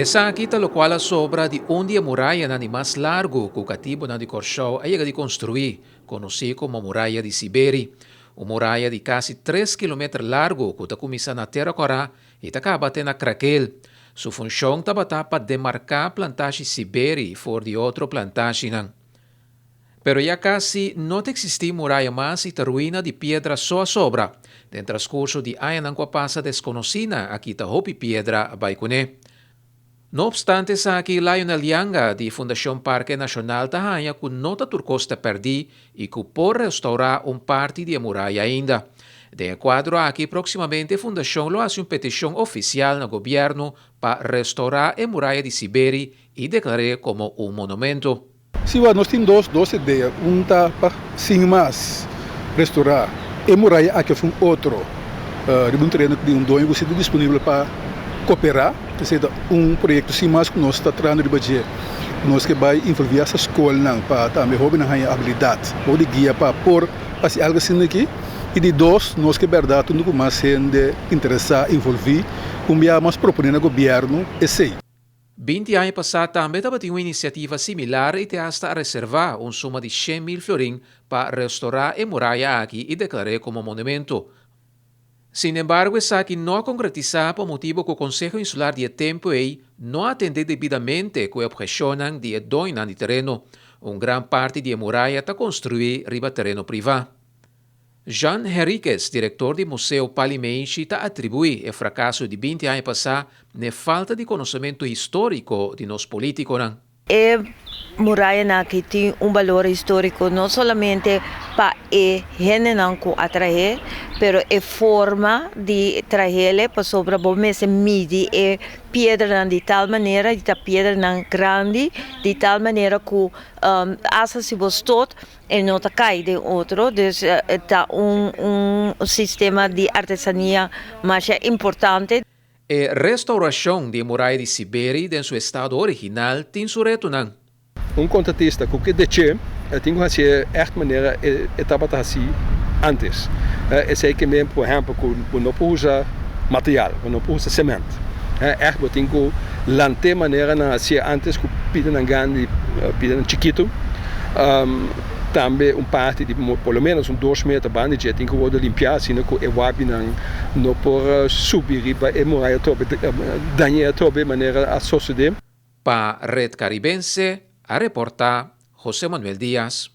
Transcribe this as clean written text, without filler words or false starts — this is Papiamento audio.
Esaki ta lokual a sobra di un di e murayanan di mas largu ku katibunan di Kòrsou a yega di konstruí, konosí komo Muraya di Siberi. Un muraya di kasi tres kilometer largu ku ta kuminsá na Tera Kòrá i ta kaba te na Krakel. Su funshon tabata pa demarká plantashi Siberi for di otro plantashinan. Pero ya kasi no ta eksistí muraya mas i ta ruina di piedra so a sobra. Den transkurso di añanan ku a pasa deskonosínan a kita hopi piedra bai kuné. No opstante esaki Lionel Yanga di Fundashon Parke Nashonal ta haña ku no ta tur kos ta pèrdí i ku por restourá un parti di e muraya ainda. Den e kuadro aki próksimamente e fundashon lo hasi un petishon ofisial na gobièrnu pa restourá e muraya di Siberi i deklar'é komo un monumento. Sí, wak, nos tin dos dos idea. Un ta pa sin mas restorá e muraya aki òf un otro riba un tereno di un doño ku si ta disponibel pa koperá. Esei ta un proyekto sin mas ku nos ta trahando riba dje. Nos ke bai involví hasta skolnan pa tambe hóbennan haña abilidat bou di guia pa por hasi algu asina aki. I di dos, nos ke bèrdat unda ku mas hende interesá, involví, un biaha mas proponé na gobièrnu esei. 20 aña pasá tambe tabatin un inisiativa similar i te asta a reservá un suma di 100,000 florin pa restorá e muraya aki i deklar'é komo monumento. Sinembargo esaki no a konkretisá pa motibu ku Konseho Insular di e tempu ei no a atendé debidamente ku e opheshonnan di e doñonan di tereno. Un gran parti di e muraya ta konstruí riba tereno privá. Jean Henriquez, direktor di Museo Pali Meishi ta atribuí e frakaso di 20 aña pasá n'e falta di konosementu históriko di nos polítikonan. E murayanan aki tin un balor históriko no solamente pa e hendenan ku a trah'é, pero e forma di trah'el pasobra bo mester midi e piedranan di tal manera, i ta piedranan grandi, di tal manera ku asta si bo stot E no ta kai den otro, dus ta un un sistema di artesania masha importante. E restaurashon di e muraya di Siberi den su estado original tin su retonan. Un kontratista ku ke deche e tin ku hasié ègt manera e tabata hasí ántes. Esei ke men por ehèmpel ku bo no por usa material, bo no por usa semènt. Ègt bo tin ku lant'é manera nan hasié ántes ku pidanan grandi, pidanan chikitu. Tambe un parti di por lo menos un dos meter banda dje tin ku wordo limpiá asina ku e wabinan no por subi riba e muraya atrobe, dañ'é atrobe manera a sosodé. Pa Red Caribense a reporta Jose Manuel Diaz.